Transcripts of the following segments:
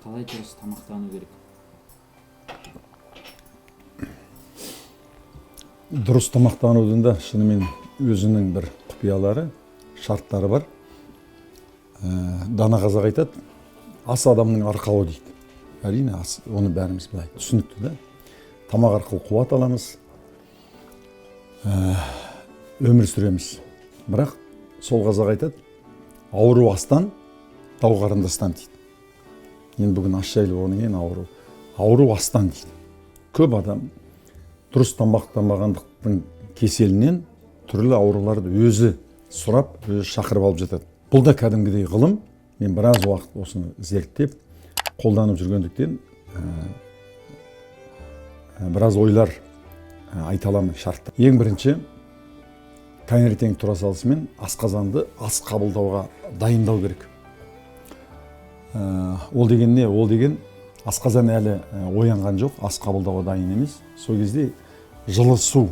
Қалай дұрыс тамақтану керек? Дұрыс тамақтанудың да шынымен өзінің бір құпиялары, шарттары бар. Дана қазақ айтады, ас адамның арқауы дейді. Әрине, ас, оны бәріміз былай түсінікті да. Тамақ арқылы қуат аламыз, өмір сүреміз. Бірақ сол қазақ айтады, ауру астан, дау қарындастан дейді. Енді бүгін ас жайлы болғаннан кейін ауру. Ауру астан дейді. Көп адам дұрыс тамақтанбағандықтың кеселінен түрлі ауруларды өзі сұрап, өзі шақырып алып жатады. Бұл да кәдімгідей ғылым. Мен біраз уақыт осыны зерттеп, қолданып жүргендіктен, біраз ойлар айта аламын шартта. Ең бірінші, таңертең тұра салысымен асқазанды ас қабылдауға дайындау керек. Ол деген не? Ол деген асқазан әлі оянған жоқ, ас қабылдауға дайын емес. Сол кезде жылы су.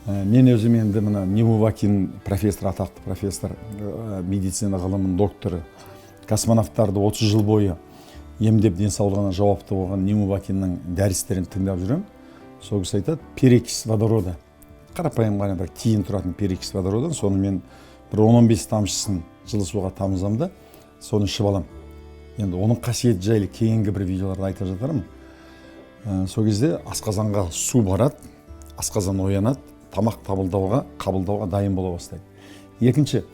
Мен өзім енді мына Немувакин профессор, атақты профессор, медицина ғылымының докторы, космонавтарды 30 жыл бойы емдеп денсаулығына жауапты болған Немувакиннің дәрістерін тыңдап жүремін. Сол кісі айтады, перекись водорода, қарапайым ғана бір тиын тұратын перекись водородан, соны мен бір 10-15 тамшысын жылы суға тамызамын да, соны ішіп аламын. Енді оның қасиеті жайлы кейінгі бір видеоларда айта жатармын. Сол кезде асқазанға су барады, асқазан оянады, тамақ қабылдауға дайын бола бастайды. Екінші,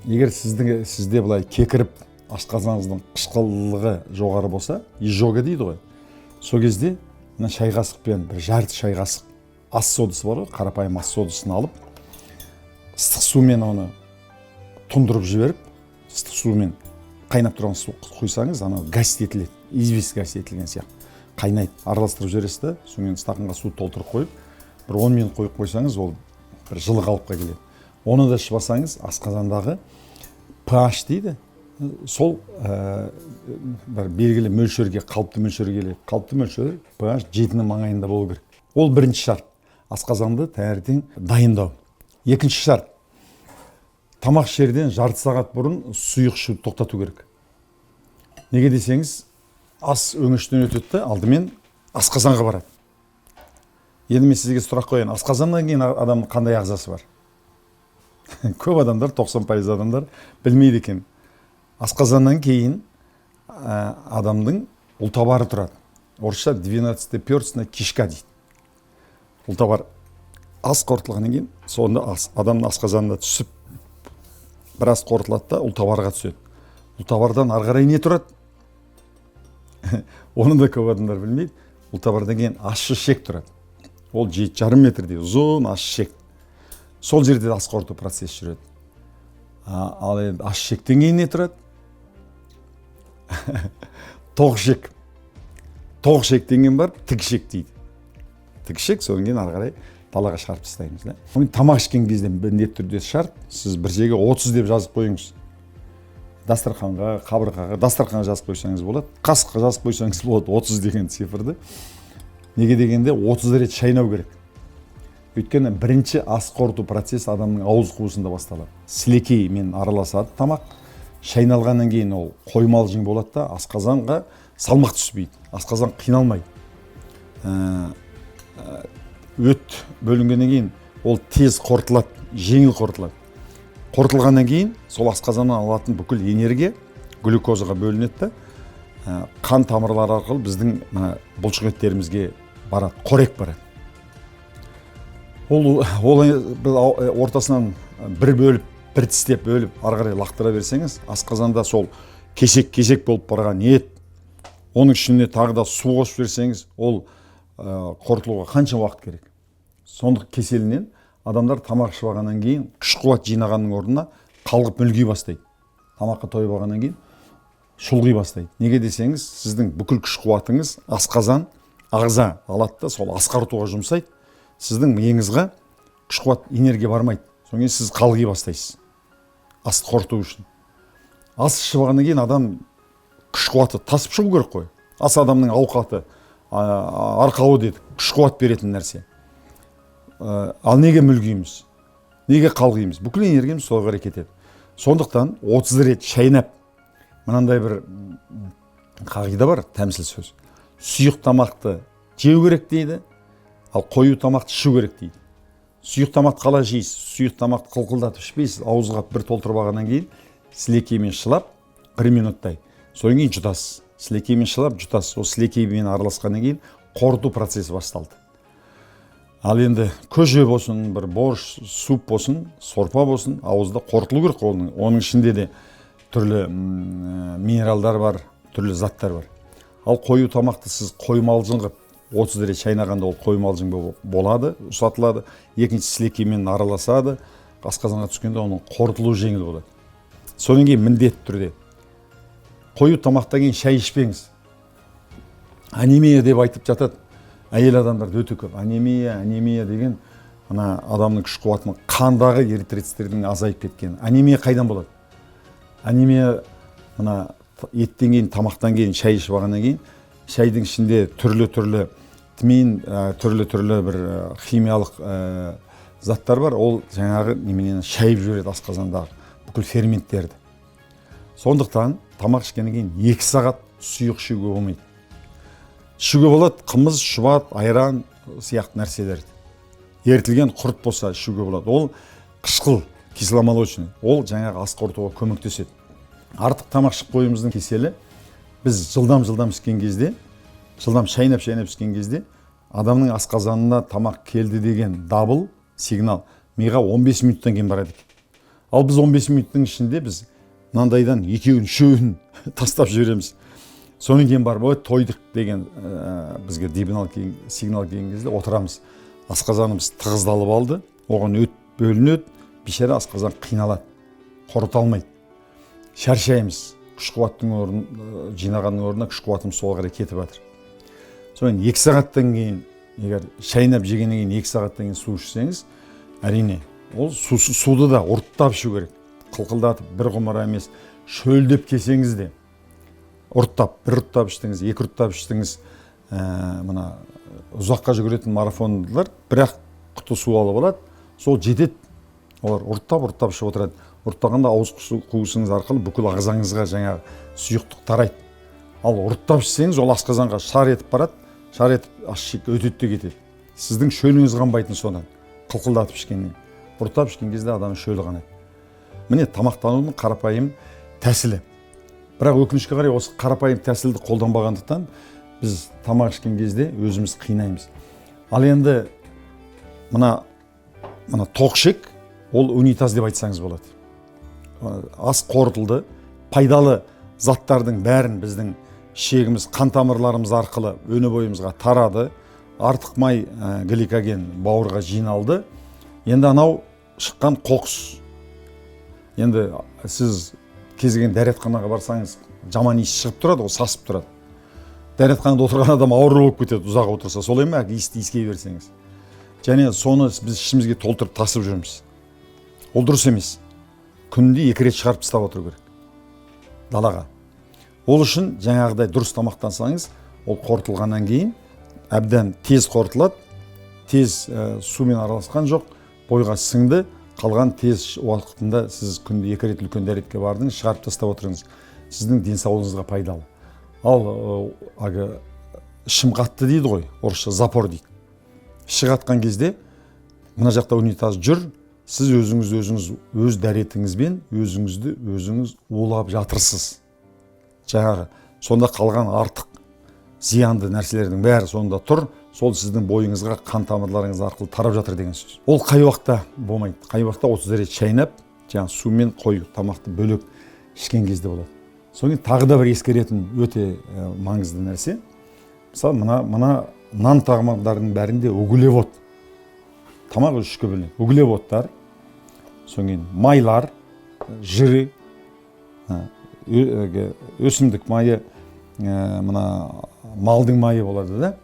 егер сізде былай кекіріп асқазаныңыздың қышқылдығы жоғары болса, изжога дейді ғой, сол кезде мына шай қасықпен бір жарты шай қасық ас содасы бар ғой, қарапайым ас содасын алып, ыстық сумен оны тұндырып жіберіп, ыстық сумен қайнап тұрған су құйсаңыз, анау газ етіледі, известь газ етілген сияқты қайнайды. Араластырып жібересіз да, сонымен стақанға су толтырып қойып, бір 10 минут қойып қойсаңыз, ол бір жылы қалыпқа келеді. Оны да ішіп алсаңыз, асқазандағы pH дейді, сол бір белгілі мөлшерге, қалыпты мөлшерге келеді. Қалыпты мөлшер pH 7-нің маңайында болу керек. Ол бірінші шарт, асқазанды таңертең дайындау. Екінші шарт, тамақ ішерден жарты сағат бұрын сұйық ішуді тоқтату керек. Неге десеңіз, ас өңештен өтеді де, алдымен асқазанға барады. Енді мен сізге сұрақ қояйын, асқазаннан кейін адамның қандай ағзасы бар? Көп адамдар, 90% адамдар білмейді екен. Асқазаннан кейін адамның ұлтабары тұрады. Орысша двенадцатиперстная кишка дейді. Ұлтабар ас қорытылғаннан кейін, сонда адамның асқазанына түсіп, біраз қорытылады да ұлтабарға түседі. Ұлтабардан ары қарай не тұрады? Оны да көп адамдар білмейді. Ұлтабардан кейін ащы шек тұрады. Ол жеті жарым метрдей ұзын ащы шек. Сол жерде де ас қорыту процесі жүреді. Ал енді ащы шектен кейін не тұрады? Тоқ ішек. Тоқ ішектен кейін барып тік ішек дейді. Тік ішек, содан кейін ары қарай далаға шығарып тастаймыз да. Содан кейін тамақ ішкен кезде міндетті түрде шарт, сіз бір жерге 30 деп жазып қойыңыз. Дастарханға, қабырғаға, дастарханға жазып қойсаңыз болады, қасыққа жазып қойсаңыз болады 30 деген цифрды. Неге дегенде 30 рет шайнау керек. Өйткені бірінші ас қорыту процесі адамның ауыз қуысында басталады. Сілекеймен араласады тамақ, шайналғаннан кейін ол қоймалжың болады да, асқазанға салмақ түспейді, асқазан қиналмайды. Өт бөлінгеннен кейін ол тез қорытылады, жеңіл қорытылады. Қорытылғаннан кейін сол асқазаннан алатын бүкіл энергия глюкозаға бөлінеді да, қан тамырлары арқылы біздің мына бұлшық еттерімізге барады, қорек барады. Ол біз ортасынан бір бөліп, бір тістеп бөліп, ары қарай лақтыра берсеңіз, асқазанда сол кесек-кесек болып барған ет, оның ішіне тағы да су қосып жіберсеңіз, ол қорытылуға қанша уақыт керек. Сондық кеселінен адамдар тамақ ішіп алғаннан кейін күш қуат жинағанның орнына қалғып мүлги бастайды. Тамаққа тойып алғаннан кейін шұлғи бастайды. Неге десеңіз, сіздің бүкіл күш қуатыңыз асқазан ағза алады да, сол ас қорытуға жұмсайды. Сіздің миыңызға күш қуат энергия бармайды. Содан кейін сіз қалғи бастайсыз ас қорыту үшін. Ас ішіп алғаннан кейін адам күш қуаты тасып шығу керек қой. Ас адамның ауқаты, арқауы дедік, күш қуат беретін нәрсе. Ал неге мүлгиміз? Неге қалғимыз? Бүкіл энергиямыз солға қарай кетеді. Сондықтан 30 рет шайнап, мынандай бір Қағида бар, тәмсіл сөз. Сұйық тамақты жеу керек дейді, ал қою тамақты ішу керек дейді. Сұйық тамақты қалай жейсіз? Сұйық тамақты қылқылдатып ішпейсіз, ауызға бір толтырып алғаннан кейін сілекеймен шылап бір минуттай, содан кейін жұтасыз. Сілекеймен шылап жұтасыз. Ол сілекеймен араласқаннан кейін қорыту процесі басталды. Ал енді көже болсын, бір борщ, суп болсын, сорпа болсын, ауызда қорытылу керек қой оның. Оның ішінде де түрлі минералдар бар, түрлі заттар бар. Ал қою тамақты сіз қоймалжың қылып 30 рет шайнағанда ол қоймалжың болады, ұсатылады. Екінші, сілекеймен араласады, асқазанға түскенде оның қорытылуы жеңіл болады. Содан кейін міндетті түрде қою тамақтан кейін шай ішпеңіз. Анемия деп айтып жатады әйел адамдарда өте көп. Анемия, анемия деген мына адамның күш қуатының, қандағы эритроциттердің азайып кеткені. Анемия қайдан болады? Анемия мына еттен кейін, тамақтан кейін шай ішіп алғаннан кейін, шайдың ішінде түрлі-түрлі тмин, түрлі-түрлі бір химиялық заттар бар. Ол жаңағы неменені шайып жібереді, асқазандағы бүкіл ферменттерді. Сондықтан тамақ ішкеннен кейін 2 сағат сұйық ішуге болмайды. Ішуге болады қымыз, шұбат, айран сияқты нәрселерді. Ерітілген құрт болса ішуге болады. Ол қышқыл, кисломолочный, ол жаңағы ас қорытуға көмектеседі. Артық тамақ ішіп қоюымыздың кеселі, біз жылдам-жылдам ішкен кезде, жылдам шайнап-шайнап ішкен кезде адамның асқазанына тамақ келді деген дабыл, сигнал миға 15 минуттан кейін барады екен. Ал біз 15 минуттың ішінде біз мынандайдан екеуін, үшеуін тастап жібереміз. Содан кейін барып, ой, тойдық деген бізге сигнал келген кезде отырамыз. Асқазанымыз тығыздалып алды, оған өт бөлінеді, бейшара асқазан қиналады, қорыта алмайды. Шаршаймыз, күш қуаттың орнын, жинағанның орнына күш қуатымыз сол қарай кетіп жатыр. Содан 2 сағаттан кейін, егер шайнап жегеннен кейін 2 сағаттан кейін су ішсеңіз, әрине, ол суды да ұрттап ішу керек. Қылқылдатып бір құмыра емес, шөлдеп келсеңіз де ұрттап, бір ұрттап іштіңіз, екі ұрттап іштіңіз. Мына ұзаққа жүгіретін марафондылар бір-ақ құты су алып алады, сол жетеді. Олар ұрттап, ұрттап ішіп отырады. Ұрттағанда ауыз қуысыңыз арқылы бүкіл ағзаңызға жаңағы сұйықтық тарайды. Ал ұрттап ішсеңіз, ол асқазанға шар етіп барады, шар етіп аш ішекке өтеді де кетеді. Сіздің шөліңіз қанбайтын содан, қылқылдатып ішкеннен. Ұрттап ішкен кезде адамның шөлі қанады. Міне, тамақтанудың қарапайым тәсілі. Бірақ өкінішке қарай осы қарапайым тәсілді қолданбағандықтан біз тамақ ішкен кезде өзіміз қинаймыз. Ал енді мына тоқ ішек, ол унитаз деп айтсаңыз болады. Ас қорытылды, пайдалы заттардың бәрін біздің ішегіміз, қан тамырларымыз арқылы өне бойымызға тарады. Артық май, гликоген бауырға жиналды. Енді анау шыққан қоқыс. Енді сіз кез келген дәретханаға барсаңыз, жаман иіс шығып тұрады ғой, сасып тұрады. Дәретханада отырған адам ауру болып кетеді ұзақ отырса, солай ма? Иісті иіскей берсеңіз. Және соны біз ішімізге толтырып тасып жүрміз. Ол дұрыс емес. Күнде 2 рет шығарып тастап отыру керек далаға. Ол үшін жаңағыдай дұрыс тамақтансаңыз, ол қорытылғаннан кейін әбден тез қорытылады, тез, сумен араласқан жоқ, бойға сіңді, қалған тез уақытында сіз күнде 2 рет үлкен дәретке бардыңыз, шығарып тастап отырыңыз. Сіздің денсаулығыңызға пайдалы. Ал әлгі ішім қатты дейді ғой, орысша запор дейді. Іші қатқан кезде мына жақта унитаз жүр, сіз өзіңіз өзіңіз өз дәретіңізбен өзіңізді өзіңіз улап жатырсыз. Жаңағы сонда қалған артық зиянды нәрселердің бәрі сонда тұр, сол сіздің бойыңызға қан тамырларыңыз арқылы тарап жатыр деген сөз. Ол қай уақытта болмайды? Қай уақытта 30 рет шайнап, жаңағы сумен қою тамақты бөлек ішкен кезде болады. Содан кейін тағы да бір ескеретін өте маңызды нәрсе. Мысалы, мына нан тағамдардың бәрінде углевод. Тамақ үшке бөлінеді. Углеводтар, содан кейін майлар, жиры, өсімдік майы, мына малдың майы болады да.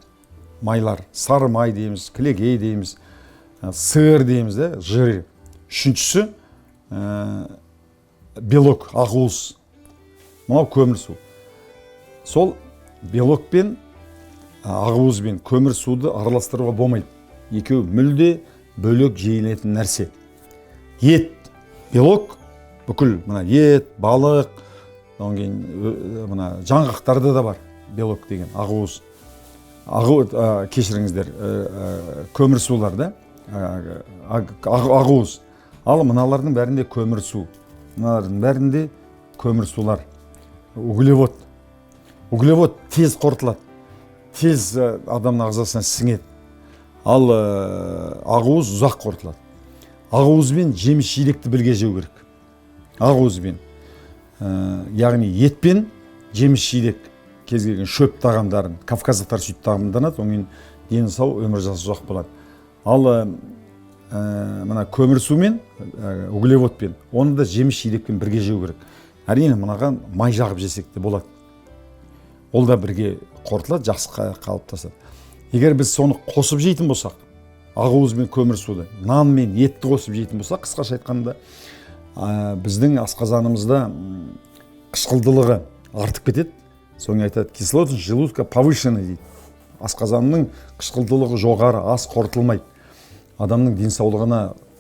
Майлар, сары май дейміз, кілегей дейміз, сыр дейміз да, жиры. Үшіншісі, белок, ақуыз. Мынау көмір су. Сол белок пен ақуыз бен көмір суды араластыруға болмайды. Екеуі мүлде бөлек жейілетін нәрсе. Ет, белок, бүкіл мына ет, балық, Одан кейін мына жаңғақтарда да бар белок деген ақуыз. Кешіріңіздер, көмірсулар да, ақуыз. Ал мыналардың бәрінде көмірсу, мыналардың бәрінде көмірсулар, углевод. Углевод тез қорытылады, тез адамның ағзасына сіңеді. Ал ақуыз ұзақ қорытылады. Ақуыз бен жеміс жидекті бірге жеу керек. Ақуызбен, яғни ет пен жеміс жидек, кез келген шөп тағамдарын, кавказдықтар сөйтіп тағамданады, одан кейін дені сау, өмір жасы ұзақ болады. Ал мына көмірсумен, углеводпен, оны да жеміс жидекпен бірге жеу керек. Әрине, мынаған май жағып жесек те болады, ол да бірге қорытылады, жақсы қалыптасады. Егер біз соны қосып жейтін болсақ, ақуыз бен көмірсуды, нан мен етті қосып жейтін болсақ, қысқаша айтқанда, біздің асқазанымызда қышқылдылығы артып кетеді. Соны айтады, кислотность желудка повышенный дейді. Асқазанның қышқылдылығы жоғары, ас қорытылмайды. Адамның денсаулығына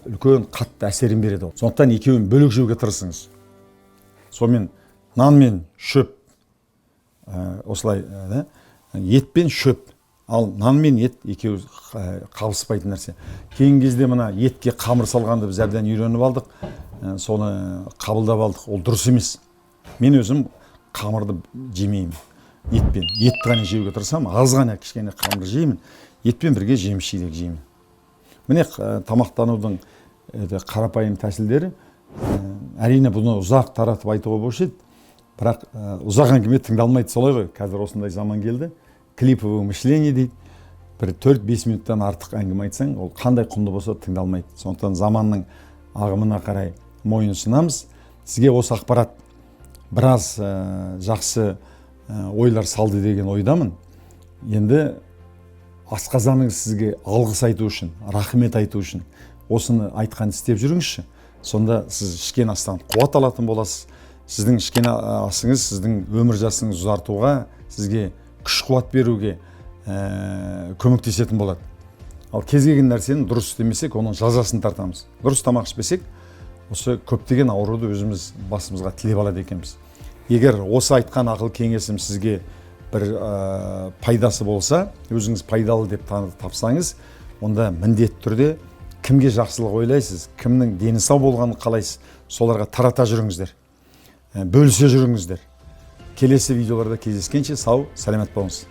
үлкен қатты әсерін береді ол. Сондықтан екеуін бөлек жеуге тырысыңыз. Сонымен нан мен шөп, осылай, да, ет пен шөп. Ал нан мен ет екеуі қабыспайтын нәрсе. Кейінгі кезде мына етке қамыр салғанды біз әбден үйреніп алдық, соны қабылдап алдық. Ол дұрыс емес. Мен өзім қамырды жемеймін етпен, етті ғана жеуге тырысамын, аз ғана кішкене қамыр жеймін, етпен бірге жеміс жидек жеймін. Міне, тамақтанудың это қарапайым тәсілдері. Әрине, бұны ұзақ таратып айтуға болушы еді, бірақ ұзақ әңгіме тыңдалмайды, солай ғой. Қазір осындай заман келді, клиповое мышление дейді. Бір 4-5 минуттан артық әңгіме айтсаң, ол қандай құнды болса да тыңдалмайды. Сондықтан заманның ағымына қарай мойын ұсынамыз. Сізге осы ақпарат біраз жақсы ойлар салды деген ойдамын. Енді асқазаныңыз сізге алғыс айту үшін, рахмет айту үшін осыны айтқан істеп жүріңізші. Сонда сіз ішкен астан қуат алатын боласыз. Сіздің ішкен асыңыз сіздің өмір жасыңызды ұзартуға, сізге күш қуат беруге көмектесетін болады. Ал кез келген нәрсені дұрыс істемесек, оның жазасын тартамыз. Дұрыс тамақ ішпесек, осы көптеген ауруды өзіміз басымызға тілеп алады екенбіз. Егер осы айтқан ақыл кеңесім сізге бір пайдасы болса, өзіңіз пайдалы деп тапсаңыз, онда міндетті түрде кімге жақсылық ойлайсыз, кімнің дені сау болғанын қалайсыз, соларға тарата жүріңіздер, бөлісе жүріңіздер. Келесі видеоларда кездескенше сау саламат болыңыз.